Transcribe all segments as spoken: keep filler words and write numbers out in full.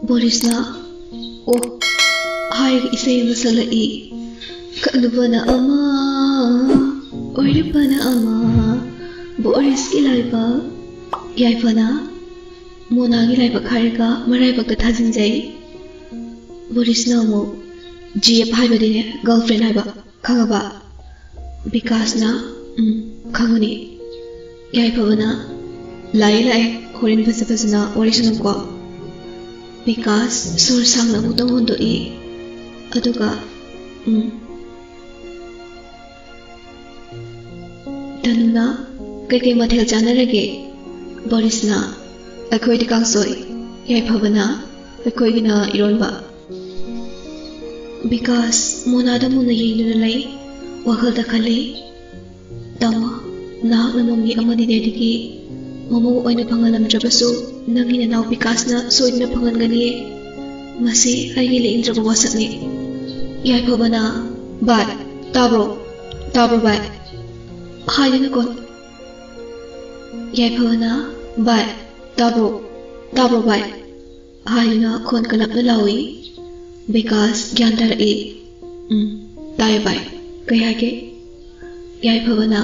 ꯕꯣꯔꯤꯁꯅ "ꯑꯣ" ꯍꯥꯏꯔꯒ ꯏꯁꯩ ꯑꯃ ꯁꯛꯂꯛꯏ꯫ ꯈꯠꯂꯨꯕꯅ ꯑꯃ, ꯑꯣꯏꯔꯨꯕꯅ ꯑꯃ, ꯕꯣꯔꯤꯁꯀꯤ ꯂꯥꯏꯕꯛ꯫ ꯌꯥꯏꯐꯅ ꯃꯣꯅꯥꯒꯤ ꯂꯥꯏꯕꯛ ꯍꯥꯏꯔꯒ ꯃꯔꯥꯏꯕꯛꯇ ꯊꯥꯖꯤꯟꯖꯩ꯫ ꯕꯣꯔꯤꯁꯅ ꯑꯃꯨꯛ "ꯖꯤ ꯑꯦꯐ ꯍꯥꯏꯕꯗꯤꯅꯦ, ꯒꯔꯜꯐ꯭ꯔꯦꯟ ꯍꯥꯏꯕ, ꯈꯪꯉꯕ?" ꯕꯤꯀꯥꯁꯅ "ꯎꯝ, ꯈꯪꯉꯅꯤ"꯫ ꯌꯥꯏꯐꯕꯅ "ꯂꯥꯛꯑꯦ, ꯂꯥꯛꯑꯦ, ꯍꯣꯔꯦꯟ ꯐꯖ ꯐꯖꯅ ꯋꯥꯔꯤ ꯁꯥꯟꯅꯧꯀꯣ"꯫ ꯕꯤꯀꯥꯁ ꯁꯣꯔ ꯁꯥꯡꯅ ꯑꯃꯨꯛꯇꯪ ꯍꯣꯟꯗꯣꯛꯏ, ꯑꯗꯨꯒ "ꯎꯝ"꯫ ꯇꯅꯨꯅ "ꯀꯩꯀꯩ ꯃꯊꯦꯜ ꯆꯥꯅꯔꯒꯦ?" ꯕꯣꯔꯤꯁꯅ "ꯑꯩꯈꯣꯏꯗꯤ ꯀꯥꯡꯁꯣꯏ"꯫ ꯌꯥꯏꯐꯕꯅ "ꯑꯩꯈꯣꯏꯒꯤꯅ ꯏꯔꯣꯟꯕ"꯫ ꯕꯤꯀꯥꯁ ꯃꯣꯅꯥꯗ ꯃꯨꯟꯅ ꯌꯦꯡꯗꯨꯅ ꯂꯩ꯫ ꯋꯥꯈꯜꯗ ꯈꯜꯂꯤ, "ꯇꯥꯃꯣ, ꯅꯍꯥꯛꯅ ꯃꯃꯤ ꯑꯃꯗꯤ ꯗꯦꯗꯤꯒꯤ ꯃꯃꯧ ꯑꯣꯏꯅ ꯐꯪꯍꯜꯂꯝꯗ꯭ꯔꯕꯁꯨ, ꯅꯪꯒꯤ ꯅꯅꯥꯎ ꯕꯤꯀꯥꯁꯅ ꯁꯣꯏꯗꯅ ꯐꯪꯍꯟꯒꯅꯤꯌꯦ꯫ ꯃꯁꯤ ꯑꯩꯒꯤ ꯂꯦꯡꯗ꯭ꯔꯕ ꯋꯥꯁꯛꯅꯤ"꯫ ꯌꯥꯏꯐꯕꯅ "ꯚꯥꯏ, ꯇꯥꯕ꯭ꯔꯣ? ꯇꯥꯕ꯭ꯔꯣ ꯚꯥꯏ?" ꯍꯥꯏꯗꯨꯅ ꯀꯣꯟ-, ꯌꯥꯏꯐꯕꯅ "ꯚꯥꯏ, ꯇꯥꯕ꯭ꯔꯣ? ꯇꯥꯕ꯭ꯔꯣ ꯚꯥꯏ?" ꯍꯥꯏꯗꯨꯅ ꯈꯣꯟ ꯀꯜꯂꯞꯅ ꯂꯥꯎꯏ꯫ ꯕꯤꯀꯥꯁ ꯒ꯭ꯌꯥꯟ ꯇꯥꯔꯛꯏ꯫ "ꯎꯝ, ꯇꯥꯏꯌꯦ ꯚꯥꯏ꯫ ꯀꯩ ꯍꯥꯏꯒꯦ?" ꯌꯥꯏꯐꯕꯅ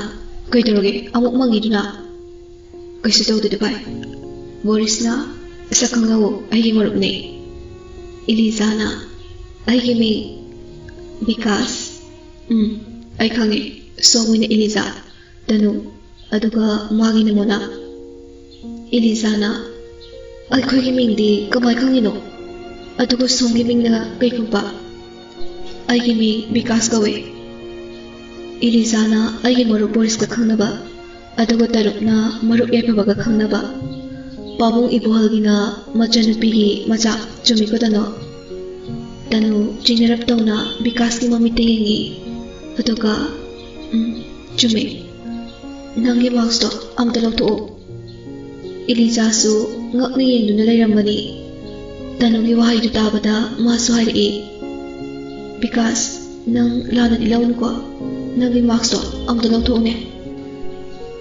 "ꯀꯩꯗꯧꯔꯒꯦ? ꯑꯃꯨꯛ ꯃꯪꯉꯤꯗꯨꯅ?" "ꯀꯩꯁꯨ ꯇꯧꯗꯦꯗ ꯚꯥꯏ"꯫ ꯕꯣꯔꯤꯁꯅ "ꯁꯛ ꯈꯪꯅꯧ, ꯑꯩꯒꯤ ꯃꯔꯨꯞꯅꯦ"꯫ ꯏꯂꯤꯖꯥꯅ "ꯑꯩꯒꯤ ꯃꯤꯡ ꯕꯤꯀꯥꯁ"꯫ "ꯎꯝ, ꯑꯩ ꯈꯪꯉꯦ, ꯁꯣꯝꯒꯤꯅ ꯏꯂꯤꯖꯥ, ꯇꯅꯨ, ꯑꯗꯨꯒ ꯃꯥꯒꯤꯅ ꯃꯣꯅꯥ"꯫ ꯏꯂꯤꯖꯥꯅ "ꯑꯩꯈꯣꯏꯒꯤ ꯃꯤꯡꯗꯤ ꯀꯃꯥꯏ ꯈꯪꯉꯤꯅꯣ? ꯑꯗꯨꯒ ꯁꯣꯝꯒꯤ ꯃꯤꯡꯅ ꯀꯩ ꯀꯧꯕ?" "ꯑꯩꯒꯤ ꯃꯤꯡ ꯕꯤꯀꯥꯁ ꯀꯧꯋꯦ"꯫ ꯏꯂꯤꯖꯥꯅ "ꯑꯩꯒꯤ ꯃꯔꯨꯞ ꯕꯣꯔꯤꯁꯀ ꯈꯪꯅꯕ, ꯑꯗꯨꯒ ꯇꯔꯨꯛꯅ ꯃꯔꯨꯞ ꯌꯥꯏꯐꯕꯒ ꯈꯪꯅꯕ, ꯄꯥꯕꯨꯡ ꯏꯕꯣꯍꯜꯒꯤꯅ ꯃꯆꯟꯅꯨꯄꯤꯒꯤ ꯃꯆꯥ, ꯆꯨꯝꯃꯤꯀꯣ ꯇꯅꯨ?" ꯇꯅꯨ ꯆꯤꯡꯅꯔꯞ ꯇꯧꯅ ꯕꯤꯀꯥꯁꯀꯤ ꯃꯃꯤꯠꯇ ꯌꯦꯡꯉꯤ꯫ ꯑꯗꯨꯒ, "ꯎꯝ, ꯆꯨꯝꯃꯤ꯫ ꯅꯪꯒꯤ ꯃꯥꯛꯁꯇꯣ ꯑꯝꯇ ꯂꯧꯊꯣꯛꯑꯣ"꯫ ꯏꯂꯤꯖꯥꯁꯨ ꯉꯛꯅ ꯌꯦꯡꯗꯨꯅ ꯂꯩꯔꯝꯕꯅꯤ꯫ ꯇꯅꯨꯒꯤ ꯋꯥꯍꯩꯗꯨ ꯇꯥꯕꯗ ꯃꯥꯁꯨ ꯍꯥꯏꯔꯛꯏ, "ꯕꯤꯀꯥꯁ, ꯅꯪ ꯂꯥꯟꯅꯗꯤ ꯂꯧꯅꯨꯀꯣ, ꯅꯪꯒꯤ ꯃꯥꯛꯁꯇꯣ ꯑꯝꯇ ꯂꯧꯊꯣꯛꯎꯅꯦ"꯫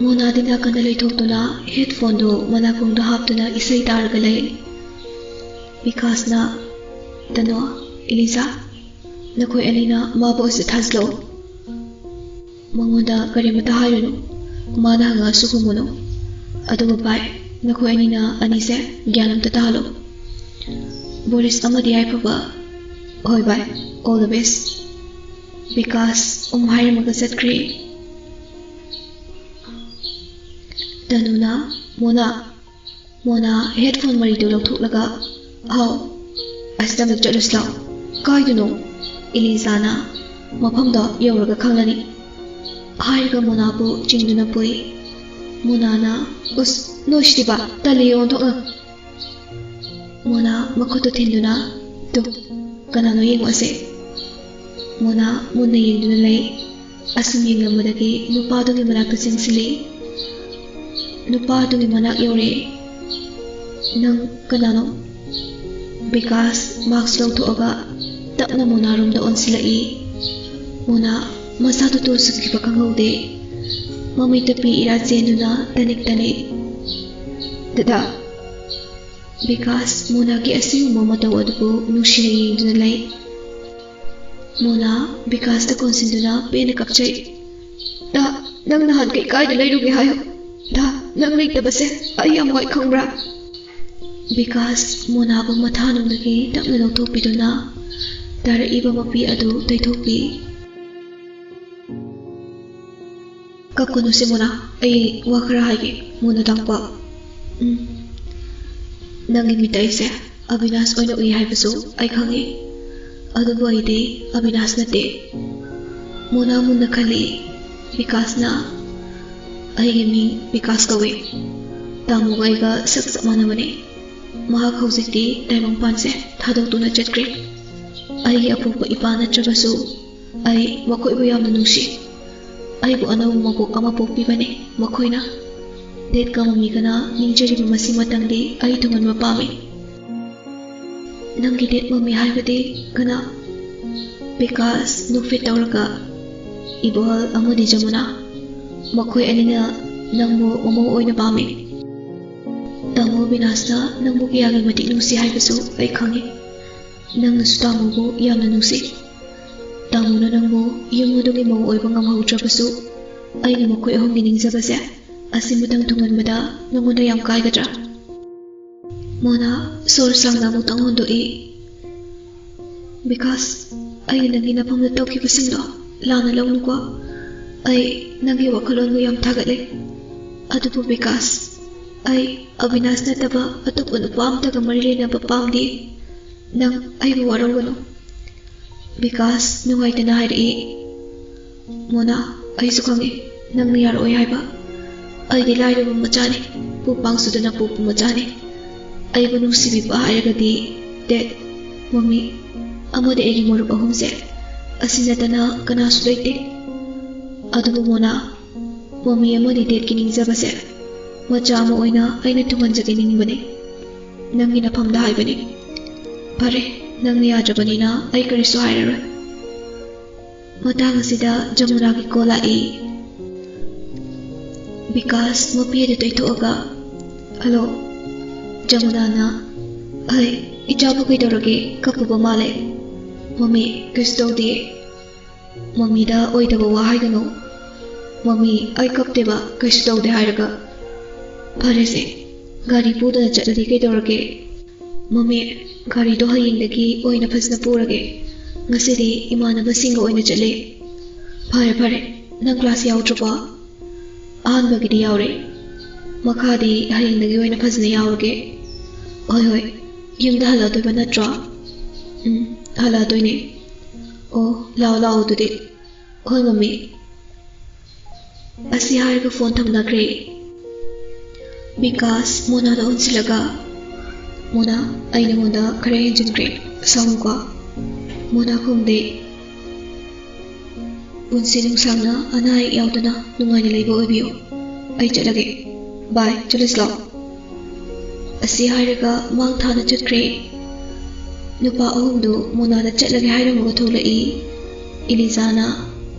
ꯃꯣꯅꯥꯗꯤ ꯅꯥꯀꯟꯗ ꯂꯩꯊꯣꯛꯇꯨꯅ headphoneꯗꯨ ꯃꯅꯥꯀꯣꯡꯗ ꯍꯥꯞꯇꯨꯅ ꯏꯁꯩ ꯇꯥꯔꯒ ꯂꯩ꯫ ꯕꯤꯀꯥꯁꯅ, "ꯇꯅꯨ, ꯏꯂꯤꯖꯥ, ꯅꯈꯣꯏ ꯑꯅꯤꯅ ꯃꯥꯕꯨ ꯑꯁꯤ ꯊꯥꯖꯤꯜꯂꯛꯎ꯫ ꯃꯉꯣꯟꯗ ꯀꯔꯤꯃꯇ ꯍꯥꯏꯔꯨꯅꯨ꯫ ꯃꯥꯅ ꯍꯪꯉꯛꯑꯁꯨ ꯈꯨꯝꯃꯨꯅꯨ꯫ ꯑꯗꯨꯒ ꯚꯥꯏ, ꯅꯈꯣꯏ ꯑꯅꯤꯅ ꯑꯅꯤꯁꯦ ꯒ꯭ꯌꯥꯟ ꯑꯝꯇ ꯇꯥꯍꯜꯂꯨ꯫ ꯕꯣꯔꯤꯁ ꯑꯃꯗꯤ ꯌꯥꯏꯐꯕ꯫ ꯍꯣꯏ ꯚꯥꯏ, all the best꯫" ꯕꯤꯀꯥꯁ ꯎꯝ ꯍꯥꯏꯔꯝꯃꯒ ꯆꯠꯈ꯭ꯔꯦ꯫ ꯇꯅꯨꯅ, "ꯃꯣꯅꯥ, ꯃꯣꯅꯥ headphone ꯃꯔꯤꯗꯨ ꯂꯧꯊꯣꯛꯂꯒ, ꯍꯥꯎ, ꯑꯁꯤꯗ ꯑꯃꯨꯛ ꯆꯠꯂꯨꯁꯤ ꯂꯥꯎ꯫" "ꯀꯥꯏꯗꯅꯣ?" ꯏꯂꯤꯖꯥꯅ, "ꯃꯐꯝꯗꯣ ꯌꯧꯔꯒ ꯈꯪꯂꯅꯤ꯫" ꯍꯥꯏꯔꯒ ꯃꯣꯅꯥꯕꯨ ꯆꯤꯡꯗꯨꯅ ꯄꯨꯏ꯫ ꯃꯣꯅꯥꯅ, "ꯎꯁ, ꯅꯣꯏꯁꯤꯗꯤꯕ, ꯇꯜꯂꯤ ꯑꯣꯟꯊꯣꯛꯅ꯫" ꯃꯣꯅꯥ ꯃꯈꯨꯠꯇꯨ ꯊꯤꯟꯗꯨꯅ, "ꯇꯨ, ꯀꯅꯥꯅꯣ ꯌꯦꯡꯉꯨ ꯑꯁꯦ꯫" ꯃꯣꯅꯥ ꯃꯨꯟꯅ ꯌꯦꯡꯗꯨꯅ ꯂꯩ꯫ ꯑꯁꯨꯝ ꯌꯦꯡꯂꯝꯕꯗꯒꯤ ꯅꯨꯄꯥꯗꯨꯒꯤ ꯃꯅꯥꯛꯇ ꯆꯪꯁꯤꯜꯂꯤ꯫ ꯅꯨꯄꯥꯗꯨꯒꯤ ꯃꯅꯥꯛ ꯌꯧꯔꯦ꯫ "ꯅꯪ ꯀꯅꯥꯅꯣ?" ꯕꯤꯀꯥꯁ mask ꯂꯧꯊꯣꯛꯑꯒ ꯇꯞꯅ ꯃꯣꯅꯥꯔꯣꯝꯗ ꯑꯣꯟꯁꯤꯜꯂꯛꯏ꯫ ꯃꯣꯅꯥ ꯃꯁꯥꯗꯨ ꯇꯨ ꯁꯨꯈꯤꯕ ꯈꯪꯍꯧꯗꯦ꯫ ꯃꯃꯤꯠꯇ ꯄꯤ ꯏꯔꯥ ꯆꯦꯟꯗꯨꯅ ꯇꯅꯤꯛ ꯇꯅꯤꯛ꯫ "ꯗꯗꯥ꯫" ꯕꯤꯀꯥꯁ ꯃꯣꯅꯥꯒꯤ ꯑꯁꯤꯒꯨꯝꯕ ꯃꯇꯧ ꯑꯗꯨꯕꯨ ꯅꯨꯡꯁꯤꯅ ꯌꯦꯡꯗꯨꯅ ꯂꯩ꯫ ꯃꯣꯅꯥ ꯕꯤꯀꯥꯁꯇ ꯀꯣꯟꯁꯤꯟꯗꯨꯅ ꯄꯦꯟꯅ ꯀꯞꯆꯩ꯫ "ꯗꯥ, ꯅꯪ ꯅꯍꯥꯟ ꯀꯩ ꯀꯥꯏꯗ ꯂꯩꯔꯨꯒꯦ ꯍꯥꯏꯌꯣ? ꯗꯥ, ꯅꯪ ꯂꯩꯇꯕꯁꯦ ꯑꯩ ꯌꯥꯝ ꯋꯥꯏ ꯈꯪꯕ꯭ꯔꯥ?" ꯕꯤꯀꯥꯁ ꯃꯣꯅꯥꯕꯨ ꯃꯊꯥꯅꯨꯡꯗꯒꯤ ꯇꯞꯅ ꯂꯧꯊꯣꯛꯄꯤꯗꯨꯅ ꯇꯥꯔꯛꯏꯕ ꯃꯄꯤ ꯑꯗꯨ ꯇꯩꯊꯣꯛꯄꯤ꯫ "ꯀꯞꯀꯅꯨꯁꯦ ꯃꯣꯅꯥ, ꯑꯩ ꯋꯥ ꯈꯔ ꯍꯥꯏꯒꯦ꯫ ꯃꯣꯅꯥ ꯇꯥꯡꯄ, ꯎꯝ, ꯅꯪꯒꯤ ꯃꯤꯠꯇ ꯑꯩꯁꯦ ꯑꯕꯤꯅꯥꯁ ꯑꯣꯏꯅ ꯎꯏ ꯍꯥꯏꯕꯁꯨ ꯑꯩ ꯈꯪꯏ, ꯑꯗꯨꯕꯨ ꯑꯩꯗꯤ ꯑꯕꯤꯅꯥꯁ ꯅꯠꯇꯦ꯫" ꯃꯣꯅꯥ ꯃꯨꯟꯅ ꯈꯜꯂꯤ꯫ ꯕꯤꯀꯥꯁꯅ, "ꯑꯩꯒꯤ ꯃꯤꯡ ꯕꯤꯀꯥꯁ ꯀꯧꯏ꯫ ꯇꯥꯃꯣꯒ ꯑꯩꯒ ꯁꯛ ꯆꯞ ꯃꯥꯟꯅꯕꯅꯤ꯫ ꯃꯍꯥꯛ ꯍꯧꯖꯤꯛꯇꯤ ꯇꯥꯏꯕꯪꯄꯥꯟꯁꯦ ꯊꯥꯗꯣꯛꯇꯨꯅ ꯆꯠꯈ꯭ꯔꯦ꯫ ꯑꯩꯒꯤ ꯑꯄꯣꯛꯄ ꯏꯄꯥ ꯅꯠꯇ꯭ꯔꯕꯁꯨ ꯑꯩ ꯃꯈꯣꯏꯕꯨ ꯌꯥꯝꯅ ꯅꯨꯡꯁꯤ꯫ ꯑꯩꯕꯨ ꯑꯅꯧꯕ ꯃꯄꯣꯛ ꯑꯃ ꯄꯣꯛꯄꯤꯕꯅꯤ ꯃꯈꯣꯏꯅ꯫ ꯗꯦꯠꯀ ꯃꯃꯤꯒꯅ ꯅꯤꯡꯖꯔꯤꯕ ꯃꯁꯤꯃꯇꯪꯗꯤ ꯑꯩ ꯊꯨꯡꯍꯟꯕ ꯄꯥꯝꯃꯤ꯫ ꯅꯪꯒꯤ ꯗꯦꯠ ꯃꯃꯤ ꯍꯥꯏꯕꯗꯤ ꯀꯅꯥ?" ꯕꯤꯀꯥꯁ ꯅꯣꯛꯐꯦꯠ ꯇꯧꯔꯒ, "ꯏꯕꯣꯍꯜ ꯑꯃꯗꯤ ꯖꯃꯨꯅꯥ, ꯃꯈꯣꯏ ꯑꯅꯤꯅ ꯅꯪꯕꯨ ꯃꯃꯧ ꯑꯣꯏꯅ ꯄꯥꯝꯃꯤ꯫ ꯇꯥꯃꯣ ꯑꯕꯤꯅꯥꯁꯅ ꯅꯪꯕꯨ ꯀꯌꯥꯒꯤ ꯃꯇꯤꯛ ꯅꯨꯡꯁꯤ ꯍꯥꯏꯕꯁꯨ ꯑꯩ ꯈꯪꯉꯤ꯫ ꯅꯪꯅꯁꯨ ꯇꯥꯃꯣꯕꯨ ꯌꯥꯝꯅ ꯅꯨꯡꯁꯤ꯫ ꯇꯥꯃꯣꯅ ꯅꯪꯕꯨ ꯌꯨꯝ ꯑꯗꯨꯒꯤ ꯃꯧ ꯑꯣꯏꯕ ꯉꯝꯍꯧꯗ꯭ꯔꯕꯁꯨ, ꯑꯩꯅ ꯃꯈꯣꯏ ꯑꯍꯨꯝꯒꯤ ꯅꯤꯡꯖꯕꯁꯦ ꯑꯁꯤꯃꯇꯪ ꯊꯨꯡꯍꯟꯕꯗ ꯅꯉꯣꯟꯗ ꯌꯥꯝ ꯀꯥꯏꯒꯗ꯭ꯔꯥ? ꯃꯣꯅꯥ, ꯁꯣꯔ ꯁꯥꯡꯅ ꯑꯃꯨꯛꯇꯪ ꯍꯣꯟꯗꯣꯛꯏ꯫ ꯕꯤꯀꯥꯁ, ꯑꯩꯅ ꯅꯪꯒꯤ ꯅꯐꯝꯗ ꯇꯧꯈꯤꯕꯁꯤꯡꯗꯣ ꯂꯥꯟꯅ ꯂꯧꯅꯨꯀꯣ꯫ ꯑꯩ ꯅꯪꯒꯤ ꯋꯥꯈꯜꯂꯣꯟꯕꯨ ꯌꯥꯝ ꯊꯥꯒꯠꯂꯤ꯫ ꯑꯗꯨꯕꯨ ꯕꯤꯀꯥꯁ, ꯑꯩ ꯑꯕꯤꯅꯥꯁ ꯅꯠꯇꯕ ꯑꯇꯣꯞꯄ ꯅꯨꯄꯥ ꯑꯝꯇꯒ ꯃꯔꯤ ꯂꯩꯅꯕ ꯄꯥꯝꯗꯦ꯫ ꯅꯪ ꯑꯩꯕꯨ ꯋꯥꯔꯧꯒꯅꯨ꯫ ꯕꯤꯀꯥꯁ ꯅꯨꯡꯉꯥꯏꯇꯅ ꯍꯥꯏꯔꯛꯏ꯫ ꯃꯣꯅꯥ, ꯑꯩꯁꯨ ꯈꯪꯉꯤ ꯅꯪꯅ ꯌꯥꯔꯛꯑꯣꯏ ꯍꯥꯏꯕ꯫ ꯑꯩꯗꯤ ꯂꯥꯏꯔꯕ ꯃꯆꯥꯅꯤ, ꯄꯨ ꯄꯥꯡꯁꯨꯗꯅ ꯄꯣꯛꯄ ꯃꯆꯥꯅꯤ꯫ ꯑꯩꯕꯨ ꯅꯨꯡꯁꯤꯕꯤꯕ ꯍꯥꯏꯔꯒꯗꯤ ꯗꯦꯠ, ꯃꯃꯤ ꯑꯃꯗꯤ ꯑꯩꯒꯤ ꯃꯔꯨꯞ ꯑꯍꯨꯝꯁꯦ, ꯑꯁꯤ ꯅꯠꯇꯅ ꯀꯅꯥꯁꯨ ꯂꯩꯇꯦ꯫ ꯑꯗꯨꯕꯨ ꯃꯣꯅꯥ, ꯃꯃꯤ ꯑꯃꯗꯤ ꯗꯦꯠꯀꯤ ꯅꯤꯡꯖꯕꯁꯦ ꯃꯆꯥ ꯑꯃ ꯑꯣꯏꯅ ꯑꯩꯅ ꯊꯨꯡꯍꯟꯖꯒꯦ ꯅꯤꯡꯕꯅꯤ꯫ ꯅꯪꯒꯤ ꯅꯐꯝꯗ ꯍꯥꯏꯕꯅꯤ꯫ ꯐꯔꯦ, ꯅꯪꯅ ꯌꯥꯗ꯭ꯔꯕꯅꯤꯅ ꯑꯩ ꯀꯔꯤꯁꯨ ꯍꯥꯏꯔꯔꯣꯏ꯫ ꯃꯇꯥꯡ ꯑꯁꯤꯗ ꯖꯃꯨꯅꯥꯒꯤ ꯀꯣꯜ ꯂꯥꯛꯏ꯫ ꯕꯤꯀꯥꯁ ꯃꯄꯤ ꯑꯗꯨ ꯇꯩꯊꯣꯛꯑꯒ, "ꯍꯜꯂꯣ꯫" ꯖꯃꯨꯅꯥꯅ, "ꯑꯩ, ꯏꯆꯥꯕꯨ ꯀꯩꯗꯧꯔꯒꯦ? ꯀꯞꯄꯨꯕ ꯃꯥꯜꯂꯦ꯫" "ꯃꯃꯤ, ꯀꯩꯁꯨ ꯇꯧꯗꯦ꯫" "ꯃꯃꯤꯗ ꯑꯣꯏꯗꯕ ꯋꯥ ꯍꯥꯏꯒꯅꯨ꯫" "ꯃꯃꯤ, ꯑꯩ ꯀꯞꯇꯦꯕ, ꯀꯩꯁꯨ ꯇꯧꯗꯦ ꯍꯥꯏꯔꯒ꯫" "ꯐꯔꯦꯁꯦ, ꯒꯥꯔꯤ ꯄꯨꯗꯅ ꯆꯠꯂꯗꯤ ꯀꯩꯗꯧꯔꯒꯦ?" "ꯃꯃꯤ, ꯒꯥꯔꯤꯗꯣ ꯍꯌꯦꯡꯗꯒꯤ ꯑꯣꯏꯅ ꯐꯖꯅ ꯄꯨꯔꯒꯦ꯫ ꯉꯁꯤꯗꯤ ꯏꯃꯥꯟꯅꯕꯁꯤꯡꯒ ꯑꯣꯏꯅ ꯆꯠꯂꯦ꯫" "ꯐꯔꯦ, ꯐꯔꯦ꯫ ꯅꯪ ꯀ꯭ꯂꯥꯁ ꯌꯥꯎꯗ꯭ꯔꯕꯣ?" "ꯑꯍꯥꯟꯕꯒꯤꯗꯤ ꯌꯥꯎꯔꯦ꯫ ꯃꯈꯥꯗꯤ ꯍꯌꯦꯡꯗꯒꯤ ꯑꯣꯏꯅ ꯐꯖꯅ ꯌꯥꯎꯔꯒꯦ꯫" "ꯍꯣꯏ, ꯍꯣꯏ꯫ ꯌꯨꯝꯗ ꯍꯜꯂꯛꯑꯗꯣꯏꯕ ꯅꯠꯇ꯭ꯔꯣ?" "ꯎꯝ, ꯍꯜꯂꯛꯑꯗꯣꯏꯅꯦ꯫" "ꯑꯣ, ꯂꯥꯛꯑꯣ, ꯂꯥꯛꯑꯣ ꯑꯗꯨꯗꯤ꯫" "ꯍꯣꯏ, ꯃꯃꯤ꯫" ꯑꯁꯤ ꯍꯥꯏꯔꯒ ꯐꯣꯟ ꯊꯝꯅꯈ꯭ꯔꯦ꯫ ꯕꯤꯀꯥꯁ ꯃꯣꯅꯥꯗ ꯑꯣꯟꯁꯤꯜꯂꯒ, "ꯃꯣꯅꯥ, ꯑꯩ ꯅꯉꯣꯟꯗ ꯈꯔ ꯍꯦꯟꯖꯤꯟꯈ꯭ꯔꯦ, ꯁꯥꯎꯅꯨꯀꯣ꯫" ꯃꯣꯅꯥ ꯈꯨꯝꯗꯦ꯫ "ꯄꯨꯟꯁꯤ ꯅꯨꯡꯁꯥꯡꯅ ꯑꯅꯥ ꯑꯌꯦꯛ ꯌꯥꯎꯗꯅ ꯅꯨꯡꯉꯥꯏꯅ ꯂꯩꯕ ꯑꯣꯏꯕꯤꯌꯨ꯫ ꯑꯩ ꯆꯠꯂꯒꯦ꯫ ꯕꯥꯏ, ꯆꯠꯂꯁꯤ ꯂꯥꯛꯑꯣ꯫" ꯑꯁꯤ ꯍꯥꯏꯔꯒ ꯃꯥꯡ ꯊꯥꯅ ꯆꯠꯈ꯭ꯔꯦ꯫ ꯅꯨꯄꯥ ꯑꯍꯨꯝꯗꯨ ꯃꯣꯅꯥꯗ ꯆꯠꯂꯒꯦ ꯍꯥꯏꯔꯝꯃꯒ ꯊꯣꯛꯂꯛꯏ꯫ ꯏꯂꯤꯖꯥꯅ,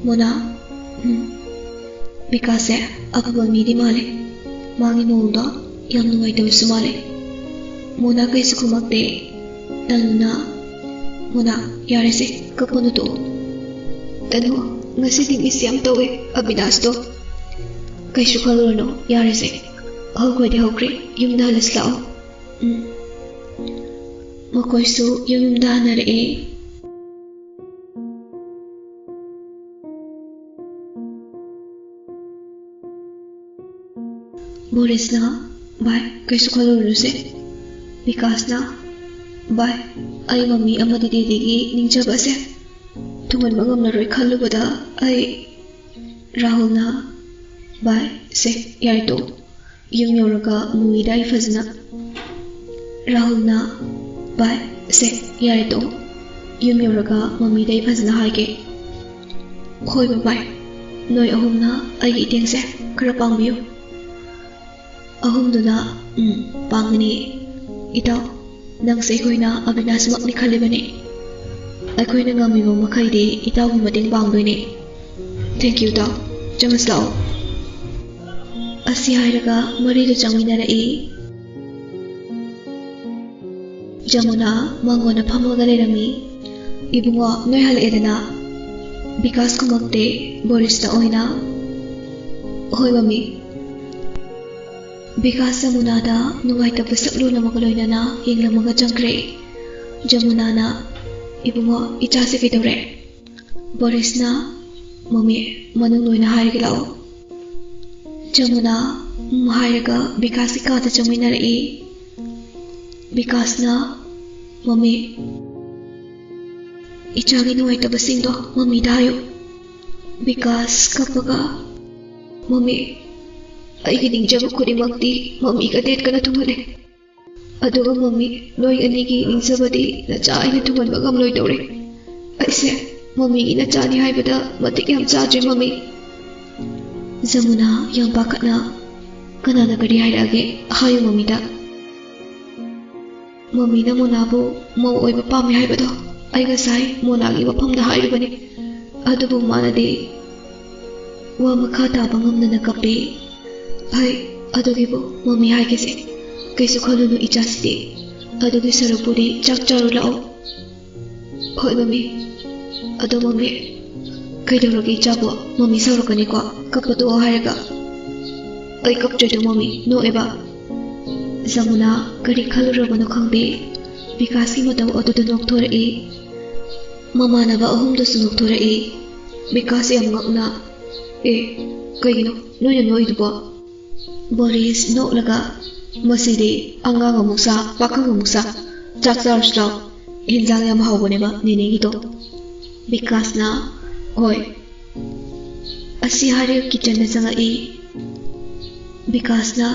"ꯃꯣꯅꯥ꯫" "ꯎꯝ꯫" ꯕꯤꯀꯥꯁꯁꯦ ꯑꯐꯕ ꯃꯤꯗꯤ ꯃꯥꯜꯂꯦ꯫ ꯃꯥꯒꯤ ꯃꯑꯣꯡꯗꯣ ꯌꯥꯝ ꯅꯨꯡꯉꯥꯏꯇꯕꯁꯨ ꯃꯥꯜꯂꯦ꯫ ꯃꯣꯅꯥ ꯀꯩꯁꯨ ꯈꯨꯝꯃꯛꯇꯦ꯫ ꯇꯅꯨꯅ, "ꯃꯣꯅꯥ, ꯌꯥꯔꯦꯁꯦ, ꯀꯞꯄꯅꯨ, ꯇꯣꯛꯑꯣ꯫" "ꯇꯅꯨ, ꯉꯁꯤꯗꯤ ꯃꯤꯁ ꯌꯥꯝ ꯇꯧꯋꯦ ꯑꯕꯤꯅꯥꯁꯇꯣ꯫" "ꯀꯩꯁꯨ ꯈꯜꯂꯨꯔꯅꯨ, ꯌꯥꯔꯦꯁꯦ꯫ ꯍꯧꯈ꯭ꯔꯗꯤ ꯍꯧꯈ꯭ꯔꯦ, ꯌꯨꯝꯗ ꯍꯜꯂꯁꯤ ꯂꯥꯛꯑꯣ꯫" ꯎꯝ꯫ ꯃꯈꯣꯏꯁꯨ ꯌꯨꯝꯗ ꯍꯟꯅꯔꯛꯑꯦ꯫ ꯕꯣꯔꯤꯁꯅ, "ꯚꯥꯏ, ꯀꯩꯁꯨ ꯈꯜꯂꯨꯔꯅꯨꯁꯦ꯫" ꯕꯤꯀꯥꯁꯅ, "ꯚꯥꯏ, ꯑꯩ ꯃꯃꯤ ꯑꯃꯗꯤ ꯗꯦꯗꯤꯒꯤ ꯅꯤꯡꯖꯕ ꯑꯁꯦ ꯊꯨꯡꯍꯟꯕ ꯉꯝꯂꯔꯣꯏ ꯈꯜꯂꯨꯕꯗ ꯑꯩ꯫" ꯔꯥꯍꯨꯜꯅ, "ꯚꯥꯏ, ꯁꯦ, ꯌꯥꯔꯦ ꯇꯣꯛꯑꯣ꯫ ꯌꯨꯝ ꯌꯧꯔꯒ ꯃꯃꯤꯗ ꯑꯩ ꯐꯖꯅ꯫" ꯔꯥꯍꯨꯜꯅ, "ꯚꯥꯏ, ꯁꯦ, ꯌꯥꯔꯦ ꯇꯣꯛꯑꯣ꯫ ꯌꯨꯝ ꯌꯧꯔꯒ ꯃꯃꯤꯗ ꯑꯩ ꯐꯖꯅ ꯍꯥꯏꯒꯦ꯫" "ꯍꯣꯏ ꯕꯕꯥꯏ, ꯅꯣꯏ ꯑꯍꯨꯝꯅ ꯑꯩꯒꯤ ꯏꯇꯦꯡꯁꯦ ꯈꯔ ꯄꯥꯡꯕꯤꯌꯨ꯫" ꯑꯍꯨꯝꯗꯨꯅ, "ꯎꯝ, ꯄꯥꯡꯒꯅꯤ꯫ ꯏꯇꯥꯎ, ꯅꯪꯁꯦ ꯑꯩꯈꯣꯏꯅ ꯑꯕꯤꯅꯥꯁꯃꯛꯅꯤ ꯈꯜꯂꯤꯕꯅꯤ꯫ ꯑꯩꯈꯣꯏꯅ ꯉꯝꯃꯤꯕ ꯃꯈꯩꯗꯤ ꯏꯇꯥꯎꯒꯤ ꯃꯇꯦꯡ ꯄꯥꯡꯗꯣꯏꯅꯤ꯫ Thank you, ꯏꯇꯥꯎ꯫ ꯆꯪꯉꯁꯤ ꯂꯥꯛꯑꯣ꯫" ꯑꯁꯤ ꯍꯥꯏꯔꯒ ꯃꯔꯤꯗꯨ ꯆꯪꯃꯤꯟꯅꯔꯛꯏ꯫ ꯖꯃꯨꯅꯥ ꯃꯥꯡꯒꯣꯟꯗ ꯐꯝꯃꯒ ꯂꯩꯔꯝꯃꯤ꯫ "ꯏꯕꯨꯡꯉꯣ, ꯅꯣꯏ ꯍꯜꯂꯛꯑꯦꯗꯅ?" ꯕꯤꯀꯥꯁ ꯈꯨꯝꯃꯛꯇꯦ꯫ ꯕꯣꯔꯤꯁꯇ ꯑꯣꯏꯅ, "ꯍꯣꯏ, ꯃꯃꯤ꯫" ꯕꯤꯀꯥꯁ ꯖꯃꯨꯅꯥꯗ ꯅꯨꯡꯉꯥꯏꯇꯕ ꯁꯛꯂꯣꯟ ꯑꯃꯒ ꯂꯣꯏꯅꯅ ꯌꯦꯡꯂꯝꯃꯒ ꯆꯪꯈ꯭ꯔꯦ꯫ ꯖꯃꯨꯅꯥꯅ, "ꯏꯕꯨꯡꯉꯣ, ꯏꯆꯥꯁꯦ ꯀꯩꯗꯧꯔꯦ?" ꯕꯣꯔꯤꯁꯅ, "ꯃꯃꯤ, ꯃꯅꯨꯡ ꯂꯣꯏꯅ ꯍꯥꯏꯔꯒꯦ ꯂꯥꯛꯑꯣ꯫" ꯖꯃꯨꯅꯥ ꯎꯝ ꯍꯥꯏꯔꯒ ꯕꯤꯀꯥꯁꯀꯤ ꯀꯥꯗ ꯆꯪꯃꯤꯟꯅꯔꯛꯏ꯫ ꯕꯤꯀꯥꯁꯅ, "ꯃꯃꯤ, ꯏꯆꯥꯒꯤ ꯅꯨꯡꯉꯥꯏꯇꯕꯁꯤꯡꯗꯣ ꯃꯃꯤꯗ ꯍꯥꯏꯌꯨ꯫" ꯕꯤꯀꯥꯁ ꯀꯞꯄꯒ, "ꯃꯃꯤ, ꯑꯩꯒꯤ ꯅꯤꯡꯖꯕ ꯈꯨꯗꯤꯡꯃꯛꯇꯤ ꯃꯃꯤꯒ ꯗꯦꯠꯀꯅ ꯊꯨꯡꯍꯜꯂꯦ꯫ ꯑꯗꯨꯒ ꯃꯃꯤ, ꯅꯣꯏ ꯑꯅꯤꯒꯤ ꯅꯤꯡꯖꯕꯗꯤ ꯅꯆꯥ ꯑꯩꯅ ꯊꯨꯡꯍꯟꯕ ꯉꯝꯂꯣꯏꯗꯧꯔꯦ꯫ ꯑꯩꯁꯦ ꯃꯃꯤꯒꯤ ꯅꯆꯥꯅꯤ ꯍꯥꯏꯕꯗ ꯃꯇꯤꯛ ꯌꯥꯝ ꯆꯥꯗ꯭ꯔꯦ, ꯃꯃꯤ꯫" ꯖꯃꯨꯅꯥ ꯌꯥꯝ ꯄꯥꯈꯠꯅ, "ꯀꯅꯥꯅ ꯀꯔꯤ ꯍꯥꯏꯔꯛꯑꯒꯦ? ꯍꯥꯏꯌꯨ ꯃꯃꯤꯗ꯫" "ꯃꯃꯤꯅ ꯃꯣꯅꯥꯕꯨ ꯃꯧ ꯑꯣꯏꯕ ꯄꯥꯝꯃꯤ ꯍꯥꯏꯕꯗꯣ ꯑꯩ ꯉꯁꯥꯏ ꯃꯣꯅꯥꯒꯤ ꯃꯐꯝꯗ ꯍꯥꯏꯔꯨꯕꯅꯤ꯫ ꯑꯗꯨꯕꯨ ꯃꯥꯅꯗꯤ" ꯋꯥ ꯃꯈꯥ ꯇꯥꯕ ꯉꯝꯗꯅ ꯀꯞꯄꯤ꯫ "ꯐꯩ, ꯑꯗꯨꯒꯤꯕꯨ ꯃꯃꯤ ꯍꯥꯏꯒꯦꯁꯦ꯫ ꯀꯩꯁꯨ ꯈꯜꯂꯨꯅꯨ ꯏꯆꯥꯁꯤꯗꯤ꯫ ꯑꯗꯨꯒꯤ ꯁꯔꯨꯛꯄꯨꯗꯤ ꯆꯥꯛ ꯆꯥꯔꯨ ꯂꯥꯛꯑꯣ꯫" "ꯍꯣꯏ ꯃꯃꯤ꯫ ꯑꯗꯣ ꯃꯃꯤ, ꯀꯩꯗꯧꯔꯒꯦ ꯏꯆꯥꯕꯣ? ꯃꯃꯤ ꯁꯥꯎꯔꯛꯀꯅꯤꯀꯣ, ꯀꯞꯄ ꯇꯣꯛꯑꯣ ꯍꯥꯏꯔꯒ꯫" "ꯑꯩ ꯀꯞꯇ꯭ꯔꯦꯗꯣ ꯃꯃꯤ, ꯅꯣꯛꯑꯦꯕ꯫" ꯖꯃꯨꯅꯥ ꯀꯔꯤ ꯈꯜꯂꯨꯔꯕꯅꯣ ꯈꯪꯗꯦ, ꯕꯤꯀꯥꯁꯀꯤ ꯃꯇꯧ ꯑꯗꯨꯗ ꯅꯣꯛꯊꯣꯔꯛꯏ꯫ ꯃꯃꯥꯟꯅꯕ ꯑꯍꯨꯝꯗꯨꯁꯨ ꯅꯣꯛꯊꯣꯔꯛꯏ꯫ ꯕꯤꯀꯥꯁ ꯌꯥꯝ ꯉꯛꯅ, "ꯑꯦ, ꯀꯩꯒꯤꯅꯣ ꯅꯣꯏꯅ ꯅꯣꯛꯏꯗꯨꯕꯣ?" ꯕꯣꯔꯤꯁ ꯅꯣꯛꯂꯒ, "ꯃꯁꯤꯗꯤ ꯑꯉꯥꯡ ꯑꯃꯨꯛ ꯁꯥ, ꯄꯥꯈꯪ ꯑꯃꯨꯛ ꯁꯥ꯫ ꯆꯥꯛ ꯆꯥꯔꯨꯁꯤ ꯂꯥꯎ꯫ ꯍꯤꯟꯖꯥꯡ ꯌꯥꯝ ꯍꯥꯎꯕꯅꯦꯕ ꯅꯦꯅꯦꯒꯤꯗꯣ꯫" ꯕꯤꯀꯥꯁꯅ, "ꯍꯣꯏ꯫" ꯑꯁꯤ ꯍꯥꯏꯔꯒ ꯀꯤꯠꯆꯟꯗ ꯆꯪꯉꯛꯏ꯫ ꯕꯤꯀꯥꯁꯅ,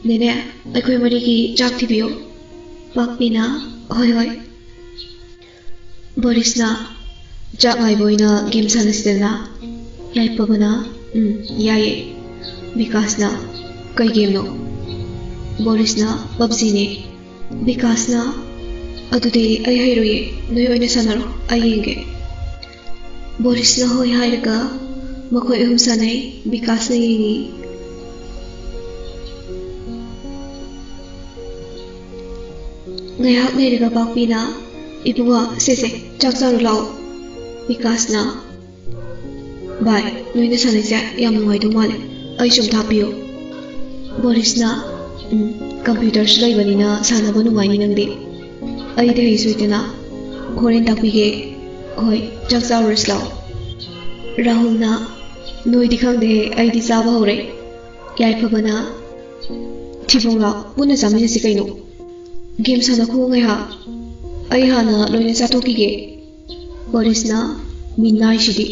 "ꯅꯦꯅꯦ, ꯑꯩꯈꯣꯏ ꯃꯔꯤꯒꯤ ꯆꯥꯛ ꯊꯤꯕꯤꯌꯨ꯫" ꯄꯥꯛꯄꯤꯅ, "ꯍꯣꯏ, ꯍꯣꯏ꯫" ꯕꯣꯔꯤꯁꯅ, "ꯆꯥꯛ ꯉꯥꯏꯕ ꯑꯣꯏꯅ ꯒꯦꯝ ꯁꯥꯟꯅꯁꯤꯗꯅ꯫" ꯌꯥꯏꯐꯕꯅ, "ꯎꯝ, ꯌꯥꯏꯌꯦ꯫" ꯕꯤꯀꯥꯁꯅ, "ꯀꯩ ꯒꯦꯝꯅꯣ?" ꯕꯣꯔꯤꯁꯅ, "ꯄꯞꯖꯤꯅꯦ꯫" ꯕꯤꯀꯥꯁꯅ, "ꯑꯗꯨꯗꯤ ꯑꯩ ꯍꯩꯔꯣꯏꯌꯦ, ꯅꯣꯏ ꯑꯣꯏꯅ ꯁꯥꯟꯅꯔꯣ, ꯑꯩ ꯌꯦꯡꯒꯦ꯫" ꯕꯣꯔꯤꯁꯅ ꯍꯣꯏ ꯍꯥꯏꯔꯒ ꯃꯈꯣꯏ ꯑꯍꯨꯝ ꯁꯥꯟꯅꯩ꯫ ꯕꯤꯀꯥꯁꯅ ꯌꯦꯡꯉꯤ꯫ ꯉꯥꯏꯍꯥꯛ ꯂꯩꯔꯒ ꯄꯥꯛꯄꯤꯅ, "ꯏꯕꯨꯡꯉꯣ, ꯁꯦ ꯁꯦ, ꯆꯥꯛ ꯆꯥꯔꯨ ꯂꯥꯛꯑꯣ꯫" ꯕꯤꯀꯥꯁꯅ, "ꯚꯥꯏ, ꯅꯣꯏꯅ ꯁꯥꯟꯅꯩꯁꯦ ꯌꯥꯝ ꯅꯨꯡꯉꯥꯏꯗꯧ ꯃꯥꯜꯂꯦ, ꯑꯩꯁꯨ ꯑꯝ ꯇꯥꯛꯄꯤꯌꯨ꯫" ꯕꯣꯔꯤꯁꯅ, "ꯎꯝ, ꯀꯝꯄ꯭ꯌꯨꯇꯔꯁꯨ ꯂꯩꯕꯅꯤꯅ ꯁꯥꯟꯅꯕ ꯅꯨꯡꯉꯥꯏꯅꯤ ꯅꯪꯗꯤ꯫ ꯑꯩꯗꯤ ꯍꯩꯁꯨ ꯍꯩꯇꯅ, ꯍꯣꯔꯦꯟ ꯇꯥꯛꯄꯤꯒꯦ꯫ ꯍꯣꯏ, ꯆꯥꯛ ꯆꯥꯔꯨꯔꯁꯤ ꯂꯥꯛꯑꯣ꯫" ꯔꯥꯍꯨꯜꯅ, "ꯅꯣꯏꯗꯤ ꯈꯪꯗꯦꯍꯦ, ꯑꯩꯗꯤ ꯆꯥꯕ ꯍꯧꯔꯦ꯫" ꯌꯥꯏꯐꯕꯅ, "ꯊꯤꯕꯣꯡ ꯂꯥꯎ, ꯄꯨꯟꯅ ꯆꯥꯃꯤꯟꯅꯁꯤ ꯀꯩꯅꯣ꯫ ꯒꯦꯝ ꯁꯥꯟꯅꯈꯣ ꯉꯥꯏꯍꯥꯛ, ꯑꯩ ꯍꯥꯟꯅ ꯂꯣꯏꯅ ꯆꯥꯊꯣꯛꯈꯤꯒꯦ꯫" ꯕꯣꯔꯤꯁꯅ, "ꯃꯤꯅꯥꯏꯁꯤꯗꯤ꯫"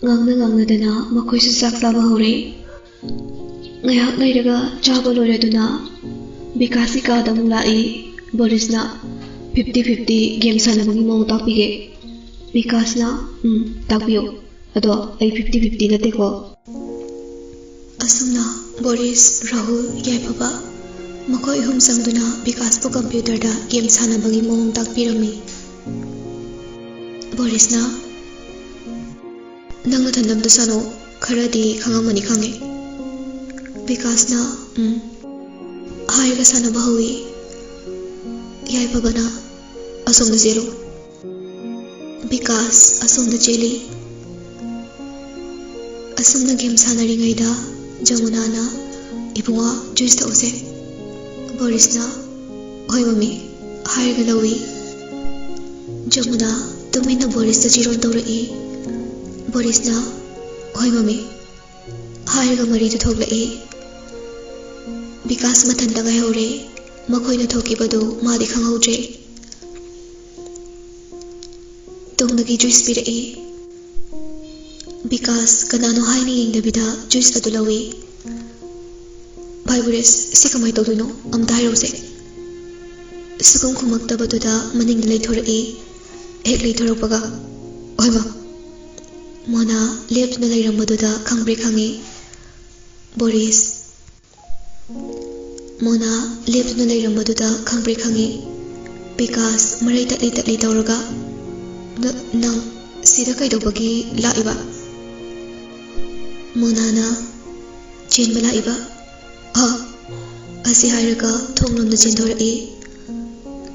ꯉꯥꯡꯅ ꯉꯥꯡꯅꯗꯅ ꯃꯈꯣꯏꯁꯨ ꯆꯥꯛ ꯆꯥꯕ ꯍꯧꯔꯦ꯫ ꯉꯥꯏꯍꯥꯛ ꯂꯩꯔꯒ ꯆꯥꯕ ꯂꯣꯏꯔꯗꯨꯅ ꯕꯤꯀꯥꯁꯀꯤ ꯀꯥꯗ ꯑꯃꯨꯛ ꯂꯥꯛꯏ꯫ ꯕꯣꯔꯤꯁꯅ, "ꯐꯤꯐꯇꯤ ꯐꯤꯐꯇꯤ ꯒꯦꯝ ꯁꯥꯟꯅꯕꯒꯤ ꯃꯑꯣꯡ ꯇꯥꯛꯄꯤꯒꯦ꯫" ꯕꯤꯀꯥꯁꯅ, "ꯎꯝ, ꯇꯥꯛꯄꯤꯌꯨ꯫ ꯑꯗꯣ ꯑꯩ ꯐꯤꯐꯇꯤ ꯐꯤꯐꯇꯤ ꯅꯠꯇꯦꯀꯣ꯫" ꯑꯁꯨꯝꯅ ꯕꯣꯔꯤꯁ, ꯔꯥꯍꯨꯜ, ꯌꯥꯏꯐꯕ ꯃꯈꯣꯏ ꯑꯍꯨꯝ ꯆꯪꯗꯨꯅ ꯕꯤꯀꯥꯁꯄꯨ ꯀꯝꯄ꯭ꯌꯨꯇꯔꯗ ꯒꯦꯝ ꯁꯥꯟꯅꯕꯒꯤ ꯃꯑꯣꯡ ꯇꯥꯛꯄꯤꯔꯝꯃꯤ꯫ ꯕꯣꯔꯤꯁꯅ, "ꯅꯪ ꯅꯊꯟꯗ ꯑꯝꯇ ꯁꯥꯟꯅꯧ, ꯈꯔꯗꯤ ꯈꯪꯉꯝꯃꯅꯤ ꯈꯪꯉꯦ꯫ ꯕꯤꯀꯥꯁꯅ ꯎꯝ ꯍꯥꯏꯔꯒ ꯁꯥꯟꯅꯕ ꯍꯧꯏ꯫ ꯌꯥꯏꯐꯕꯅ ꯑꯁꯣꯝꯗ ꯆꯦꯜꯂꯨ꯫ ꯕꯤꯀꯥꯁ ꯑꯁꯣꯝꯗ ꯆꯦꯜꯂꯤ꯫ ꯑꯁꯨꯝꯅ ꯒꯦꯝ ꯁꯥꯟꯅꯔꯤꯉꯩꯗ ꯖꯃꯨꯅꯥꯅ, "ꯏꯕꯨꯡꯉꯣ, ꯖꯨꯏꯁ ꯊꯛꯎꯁꯦ꯫" ꯕꯣꯔꯤꯁꯅ, "ꯍꯣꯏ ꯃꯃꯤ," ꯍꯥꯏꯔꯒ ꯂꯧꯏ꯫ ꯖꯃꯨꯅꯥ ꯇꯨꯃꯤꯟꯅ ꯕꯣꯔꯤꯁꯇ ꯆꯤꯔꯣꯟ ꯇꯧꯔꯛꯏ꯫ ꯕꯣꯔꯤꯁꯅ, "ꯍꯣꯏ ꯃꯃꯤ," ꯍꯥꯏꯔꯒ ꯃꯔꯤꯗꯨ ꯊꯣꯛꯂꯛꯏ꯫ ꯕꯤꯀꯥꯁ ꯃꯊꯟꯇ ꯉꯥꯏꯍꯧꯔꯦ꯫ ꯃꯈꯣꯏꯅ ꯊꯣꯛꯈꯤꯕꯗꯨ ꯃꯥꯗꯤ ꯈꯪꯍꯧꯗ꯭ꯔꯦ꯫ ꯇꯨꯡꯗꯒꯤ ꯖꯨꯏꯁ ꯄꯤꯔꯛꯏ꯫ ꯕꯤꯀꯥꯁ ꯀꯅꯥꯅꯣ ꯍꯥꯏꯅ ꯌꯦꯡꯗꯕꯤꯗ ꯖꯨꯏꯁ ꯑꯗꯨ ꯂꯧꯏ꯫ "ꯚꯥꯏ ꯕꯣꯔꯤꯁ, ꯁꯤ ꯀꯃꯥꯏꯅ ꯇꯧꯗꯣꯏꯅꯣ? ꯑꯝꯇ ꯍꯥꯏꯔꯛꯎꯁꯦ꯫" ꯁꯨꯈꯨꯝ ꯈꯨꯝꯃꯛꯇꯕꯗꯨꯗ ꯃꯅꯤꯡꯗ ꯂꯩꯊꯣꯔꯛꯏ꯫ ꯍꯦꯛ ꯂꯩꯊꯣꯔꯛꯄꯒ, "ꯍꯣꯏ ꯃꯥ꯫" ꯃꯣꯅꯥ ꯂꯦꯞꯇꯨꯅ ꯂꯩꯔꯝꯕꯗꯨꯗ ꯈꯪꯕ꯭ꯔꯦ ꯈꯪꯉꯤ꯫ ꯕꯣꯔꯤꯁ꯫ ꯃꯣꯅꯥ ꯂꯦꯞꯇꯨꯅ ꯂꯩꯔꯝꯕꯗꯨꯗ ꯈꯪꯕ꯭ꯔꯦ ꯈꯪꯉꯤ꯫ ꯕꯤꯀꯥꯁ ꯃꯔꯩ ꯇꯠꯂꯤ ꯇꯠꯂꯤ ꯇꯧꯔꯒ, "ꯅ-, ꯅꯪ ꯁꯤꯗ ꯀꯩꯗꯧꯕꯒꯤ ꯂꯥꯛꯏꯕ?" ꯃꯣꯅꯥꯅ, "ꯆꯦꯟꯕ ꯂꯥꯛꯏꯕ꯫" "ꯍꯥ?" ꯑꯁꯤ ꯍꯥꯏꯔꯒ ꯊꯣꯡꯂꯣꯝꯗ ꯆꯦꯟꯊꯣꯔꯛꯏ꯫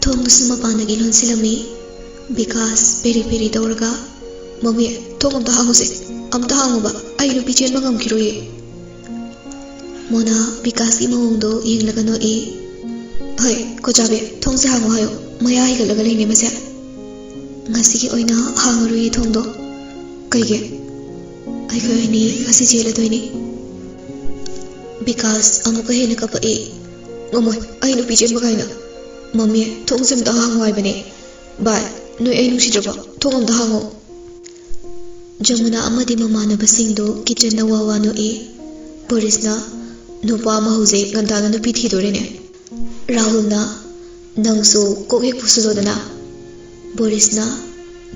ꯊꯣꯡꯗꯨꯁꯨ ꯃꯄꯥꯟꯗꯒꯤ ꯂꯣꯟꯁꯤꯜꯂꯝꯃꯤ꯫ ꯕꯤꯀꯥꯁ ꯄꯦꯔꯤ ꯄꯦꯔꯤ ꯇꯧꯔꯒ, "ꯃꯃꯤ, ꯊꯣꯡ ꯑꯝꯇ ꯍꯥꯡꯉꯨꯁꯦ꯫ ꯑꯝꯇ ꯍꯥꯡꯉꯨꯕ꯫ ꯑꯩ ꯅꯨꯄꯤ ꯆꯦꯟꯕ ꯉꯝꯈꯤꯔꯣꯏꯌꯦ꯫" ꯃꯣꯅꯥ ꯕꯤꯀꯥꯁꯀꯤ ꯃꯑꯣꯡꯗꯣ ꯌꯦꯡꯂꯒ ꯅꯣꯛꯏ꯫ "ꯍꯣꯏ, ꯀꯣꯆꯥꯕꯤ, ꯊꯣꯡꯁꯦ ꯍꯥꯡꯉꯣ ꯍꯥꯏꯌꯣ꯫ ꯃꯌꯥ ꯍꯤꯒꯠꯂꯒ ꯂꯩꯅꯦ ꯃꯁꯦ꯫" "ꯉꯁꯤꯒꯤ ꯑꯣꯏꯅ ꯍꯥꯡꯉꯔꯣꯏꯌꯦ ꯊꯣꯡꯗꯣ꯫" "ꯀꯩꯒꯤ?" "ꯑꯩꯈꯣꯏ ꯑꯅꯤ ꯉꯁꯤ ꯆꯦꯜꯂꯗꯣꯏꯅꯤ꯫" ꯕꯤꯀꯥꯁ ꯑꯃꯨꯛꯀ ꯍꯦꯟꯅ ꯀꯞꯄꯛꯏ꯫ "ꯉꯝꯃꯣꯏ, ꯑꯩ ꯅꯨꯄꯤ ꯆꯦꯟꯕ ꯀꯥꯏꯅ꯫ ꯃꯃꯤ, ꯊꯣꯡꯁꯦ ꯑꯝꯇ ꯍꯥꯡꯉꯣ ꯍꯥꯏꯕꯅꯦ꯫ ꯚꯥꯏ, ꯅꯣꯏ ꯑꯩ ꯅꯨꯡꯁꯤꯗ꯭ꯔꯕꯣ? ꯊꯣꯡ ꯑꯝꯇ ꯍꯥꯡꯉꯣ꯫" ꯖꯃꯨꯅꯥ ꯑꯃꯗꯤ ꯃꯃꯥꯟꯅꯕꯁꯤꯡꯗꯨ ꯀꯤꯠꯆꯟꯗ ꯋꯥ ꯋꯥ ꯅꯣꯛꯏ꯫ ꯕꯣꯔꯤꯁꯅ, "ꯅꯨꯄꯥ ꯑꯃ ꯍꯧꯖꯤꯛ ꯉꯟꯇꯥꯅ ꯅꯨꯄꯤ ꯊꯤꯗꯣꯔꯦꯅꯦ꯫" ꯔꯥꯍꯨꯜꯅ, "ꯅꯪꯁꯨ ꯀꯣꯛ ꯍꯦꯛ ꯄꯨꯁꯤꯜꯂꯣꯗꯅ꯫" ꯕꯣꯔꯤꯁꯅ,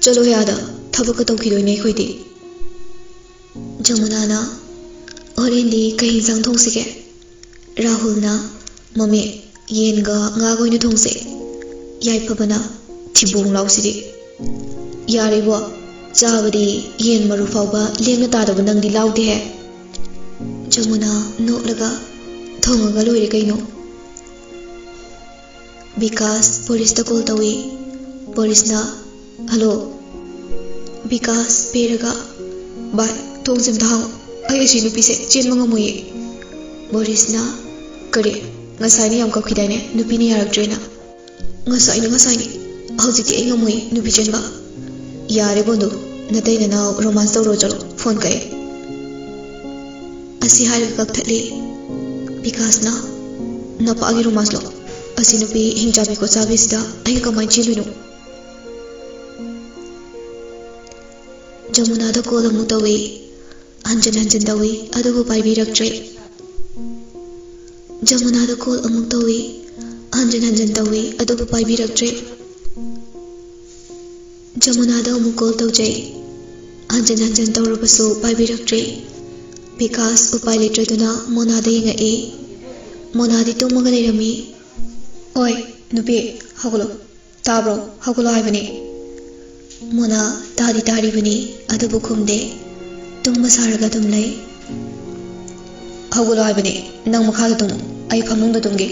"ꯆꯠꯂꯣꯍꯦ ꯑꯥꯗ, ꯊꯕꯛꯀ ꯇꯧꯈꯤꯗꯣꯏꯅꯦ ꯑꯩꯈꯣꯏꯗꯤ꯫" ꯖꯃꯨꯅꯥꯅ, "ꯍꯣꯔꯦꯟꯗꯤ ꯀꯩ ꯏꯟꯁꯥꯡ ꯊꯣꯡꯁꯤꯒꯦ?" ꯔꯥꯍꯨꯜꯅ, "ꯃꯃꯤ, ꯌꯦꯟꯒ ꯉꯥꯒ ꯑꯣꯏꯅ ꯊꯣꯡꯁꯦ꯫" ꯌꯥꯏꯐꯕꯅ, "ꯊꯤꯕꯣꯡ ꯂꯥꯎꯁꯤꯗꯤ꯫ ꯌꯥꯔꯦ ꯏꯕꯣ, ꯆꯥꯕꯗꯤ ꯌꯦꯟ ꯃꯔꯨ ꯐꯥꯎꯕ ꯂꯦꯝꯅ ꯇꯥꯗꯕ ꯅꯪꯗꯤ ꯂꯥꯎꯗꯦꯍꯦ꯫ ꯖꯃꯨꯅꯥ ꯅꯣꯛꯂꯒ, "ꯊꯣꯡꯉꯒ ꯂꯣꯏꯔꯦ ꯀꯩꯅꯣ꯫" ꯕꯤꯀꯥꯁ ꯄꯨꯂꯤꯁꯇ ꯀꯣꯜ ꯇꯧꯏ꯫ ꯄꯨꯂꯤꯁꯅ, "ꯍꯜꯂꯣ꯫" ꯕꯤꯀꯥꯁ ꯄꯦꯔꯒ, "ꯚꯥꯏ, ꯊꯣꯡꯁꯦ ꯑꯝꯇ ꯍꯥꯡꯉꯣ꯫ ꯑꯩ ꯑꯁꯤ ꯅꯨꯄꯤꯁꯦ ꯆꯦꯟꯕ ꯉꯝꯃꯣꯏꯌꯦ꯫" ꯄꯨꯂꯤꯁꯅ, "ꯀꯔꯤ? ꯉꯁꯥꯏꯅ ꯌꯥꯝ ꯀꯞꯈꯤꯗꯥꯏꯅꯦ, ꯅꯨꯄꯤꯅ ꯌꯥꯔꯛꯇ꯭ꯔꯦꯅ?" "ꯉꯁꯥꯏꯅ, ꯉꯁꯥꯏꯅꯤ꯫ ꯍꯧꯖꯤꯛꯇꯤ ꯑꯩ ꯉꯝꯃꯣꯏ ꯅꯨꯄꯤ ꯆꯦꯟꯕ꯫" "ꯌꯥꯔꯦ ꯕꯣꯟꯗꯨ, ꯅꯇꯩ ꯅꯅꯥꯎ ꯔꯣꯃꯥꯟꯁ ꯇꯧꯔꯣ ꯆꯠꯂꯣ, ꯐꯣꯟ ꯀꯛꯑꯦ꯫" ꯑꯁꯤ ꯍꯥꯏꯔꯒ ꯀꯛꯊꯠꯂꯤ꯫ ꯕꯤꯀꯥꯁꯅ, "ꯅꯄꯥꯒꯤ ꯔꯣꯃꯥꯟꯁꯂꯣ? ꯑꯁꯤ ꯅꯨꯄꯤ ꯍꯤꯡꯆꯥꯕꯤ ꯈꯣꯠꯆꯥꯕꯤꯁꯤꯗ ꯑꯩꯒ ꯀꯃꯥꯏꯅ ꯆꯦꯟꯗꯣꯏꯅꯣ?" ꯖꯃꯨꯅꯥꯗ ꯀꯣꯜ ꯑꯃꯨꯛ ꯇꯧꯏ꯫ ꯍꯟꯖꯤꯟ ꯍꯟꯖꯤꯟ ꯇꯧꯏ, ꯑꯗꯨꯕꯨ ꯄꯥꯏꯕꯤꯔꯛꯇ꯭ꯔꯦ꯫ ꯖꯃꯨꯅꯥꯗ ꯀꯣꯜ ꯑꯃꯨꯛ ꯇꯧꯏ꯫ ꯍꯟꯖꯤꯟ ꯍꯟꯖꯤꯟ ꯇꯧꯏ, ꯑꯗꯨꯕꯨ ꯄꯥꯏꯕꯤꯔꯛꯇ꯭ꯔꯦ꯫ ꯖꯃꯨꯅꯥꯗ ꯑꯃꯨꯛ ꯀꯣꯜ ꯇꯧꯖꯩ꯫ ꯍꯟꯖꯤꯟ ꯍꯟꯖꯤꯟ ꯇꯧꯔꯕꯁꯨ ꯄꯥꯏꯕꯤꯔꯛꯇ꯭ꯔꯦ꯫ ꯕꯤꯀꯥꯁ ꯎꯄꯥꯏ ꯂꯩꯇ꯭ꯔꯗꯨꯅ ꯃꯣꯅꯥꯗ ꯌꯦꯡꯉꯛꯏ꯫ ꯃꯣꯅꯥꯗꯤ ꯇꯨꯝꯃꯒ ꯂꯩꯔꯝꯃꯤ꯫ "ꯑꯣꯏ, ꯅꯨꯄꯤ, ꯍꯧꯒꯠꯂꯣ꯫ ꯇꯥꯕ꯭ꯔꯣ? ꯍꯧꯒꯠꯂꯣ ꯍꯥꯏꯕꯅꯤ꯫" ꯃꯣꯅꯥ ꯇꯥꯗꯤ ꯇꯥꯔꯤꯕꯅꯤ, ꯑꯗꯨꯕꯨ ꯈꯨꯝꯗꯦ꯫ ꯇꯨꯝꯕ ꯁꯥꯔꯒ ꯑꯗꯨꯝ ꯂꯩ꯫ "ꯍꯧꯒꯠꯂꯣ ꯍꯥꯏꯕꯅꯤ, ꯅꯪ ꯃꯈꯥꯗ ꯇꯨꯝꯃꯨ, ꯑꯩ ꯐꯃꯨꯡꯗ ꯇꯨꯝꯒꯦ꯫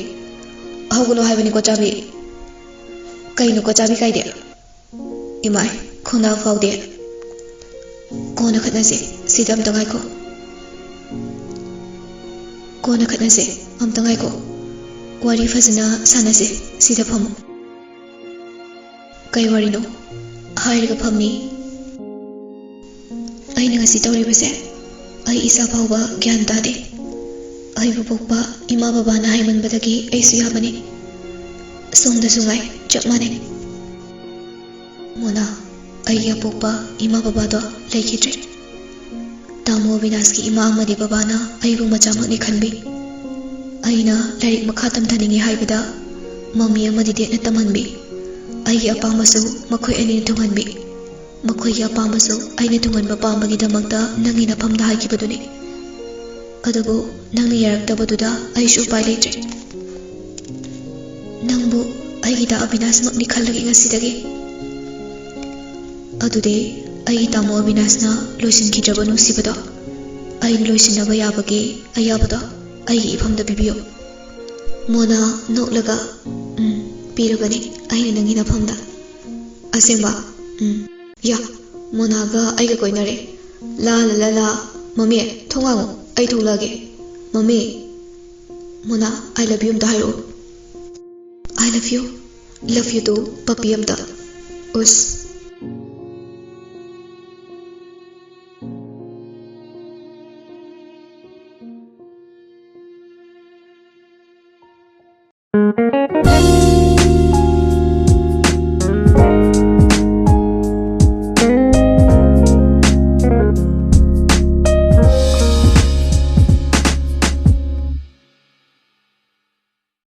ꯍꯧꯒꯠꯂꯣ ꯍꯥꯏꯕꯅꯤ, ꯀꯣꯆꯥꯕꯤ꯫" "ꯀꯩꯅꯣ ꯀꯣꯆꯥꯕꯤ ꯀꯥꯏꯗꯤ?" "ꯏꯃꯥꯏ, ꯈꯣꯡꯅꯥ ꯐꯥꯎꯗꯦ꯫" "ꯀꯣꯟꯅ ꯈꯠꯅꯁꯦ, ꯁꯤꯗ ꯑꯝꯇ ꯉꯥꯏꯈꯣ꯫ ꯀꯣꯟꯅ ꯈꯠꯅꯁꯦ, ꯑꯝꯇ ꯉꯥꯏꯈꯣ꯫ ꯋꯥꯔꯤ ꯐꯖꯅ ꯁꯥꯟꯅꯁꯦ, ꯁꯤꯗ ꯐꯝꯃꯨ꯫" "ꯀꯩ ꯋꯥꯔꯤꯅꯣ?" ꯍꯥꯏꯔꯒ ꯐꯝꯃꯤ꯫ "ꯑꯩꯅ ꯉꯁꯤ ꯇꯧꯔꯤꯕꯁꯦ, ꯑꯩ ꯏꯁꯥ ꯐꯥꯎꯕ ꯒ꯭ꯌꯥꯟ ꯇꯥꯗꯦ꯫ ꯑꯩꯕꯨ ꯄꯣꯛꯄ ꯏꯃꯥ ꯕꯕꯥꯅ ꯍꯥꯏꯃꯟꯕꯗꯒꯤ ꯑꯩꯁꯨ ꯌꯥꯕꯅꯤ꯫ ꯁꯣꯝꯗꯁꯨ ꯉꯥꯏ, ꯆꯞ ꯃꯥꯟꯅꯩ꯫ ꯃꯣꯅꯥ, ꯑꯩꯒꯤ ꯑꯄꯣꯛꯄ ꯏꯃꯥ ꯕꯕꯥꯗꯣ ꯂꯩꯈꯤꯗ꯭ꯔꯦ꯫ ꯇꯥꯃꯣ ꯑꯕꯤꯅꯥꯁꯀꯤ ꯏꯃꯥ ꯑꯃꯗꯤ ꯕꯕꯥꯅ ꯑꯩꯕꯨ ꯃꯆꯥꯃꯛꯅꯤ ꯈꯟꯕꯤ꯫ ꯑꯩꯅ ꯂꯥꯏꯔꯤꯛ ꯃꯈꯥ ꯇꯝꯊꯅꯤꯡꯉꯤ ꯍꯥꯏꯕꯗ ꯃꯝꯃꯤ ꯑꯃꯗꯤ ꯗꯦꯠꯅ ꯇꯝꯍꯟꯕꯤ꯫ ꯑꯩꯒꯤ ꯑꯄꯥꯝꯕꯁꯨ ꯃꯈꯣꯏ ꯑꯅꯤꯅ ꯊꯨꯡꯍꯟꯕꯤ꯫ ꯃꯈꯣꯏꯒꯤ ꯑꯄꯥꯝꯕꯁꯨ ꯑꯩꯅ ꯊꯨꯡꯍꯟꯕ ꯄꯥꯝꯕꯒꯤꯗꯃꯛꯇ ꯅꯪꯒꯤ ꯅꯐꯝꯗ ꯍꯥꯏꯈꯤꯕꯗꯨꯅꯤ꯫ ꯑꯗꯨꯕꯨ ꯅꯪꯅ ꯌꯥꯔꯛꯇꯕꯗꯨꯗ ꯑꯩꯁꯨ ꯎꯄꯥꯏ ꯂꯩꯇ꯭ꯔꯦ꯫ ꯅꯪꯕꯨ ꯑꯩꯒꯤ ꯗꯥ ꯑꯕꯤꯅꯥꯁꯃꯛꯅꯤ ꯈꯜꯂꯒꯦ ꯉꯁꯤꯗꯒꯤ꯫ ꯑꯗꯨꯗꯤ ꯑꯩ ꯇꯥꯃꯣ ꯑꯕꯤꯅꯥꯁꯅ ꯂꯣꯏꯁꯤꯟꯈꯤꯗ꯭ꯔꯕ ꯅꯨꯡꯁꯤꯕꯗꯣ ꯑꯩꯅ ꯂꯣꯏꯁꯤꯟꯅꯕ ꯌꯥꯕꯒꯤ ꯑꯌꯥꯕꯗꯣ ꯑꯩꯒꯤ ꯏꯐꯝꯗ ꯄꯤꯕꯤꯌꯨ꯫ ꯃꯣꯅꯥ ꯅꯣꯛꯂꯒ, "ꯎꯝ, ꯄꯤꯔꯕꯅꯤ ꯑꯩꯅ ꯅꯪꯒꯤ ꯅꯐꯝꯗ꯫" "ꯑꯁꯦꯡꯕ?" "ꯎꯝ꯫" "ꯌꯥ, ꯃꯣꯅꯥꯒ ꯑꯩꯒ ꯀꯣꯏꯅꯔꯦ꯫" "ꯂꯥ ꯂꯥ ꯂꯥ ꯂꯥ, ꯃꯃꯤ, ꯊꯣꯡ ꯍꯥꯡꯉꯨ, ꯑꯩ ꯊꯣꯛꯂꯛꯑꯒꯦ꯫" "ꯃꯃꯤ, ꯃꯣꯅꯥ, I love you ꯑꯝꯇ ꯍꯥꯏꯔꯛꯑꯣ꯫" "I love you, love you too, ꯄꯞꯄꯤ ꯑꯝꯇ꯫" "ꯎꯁ,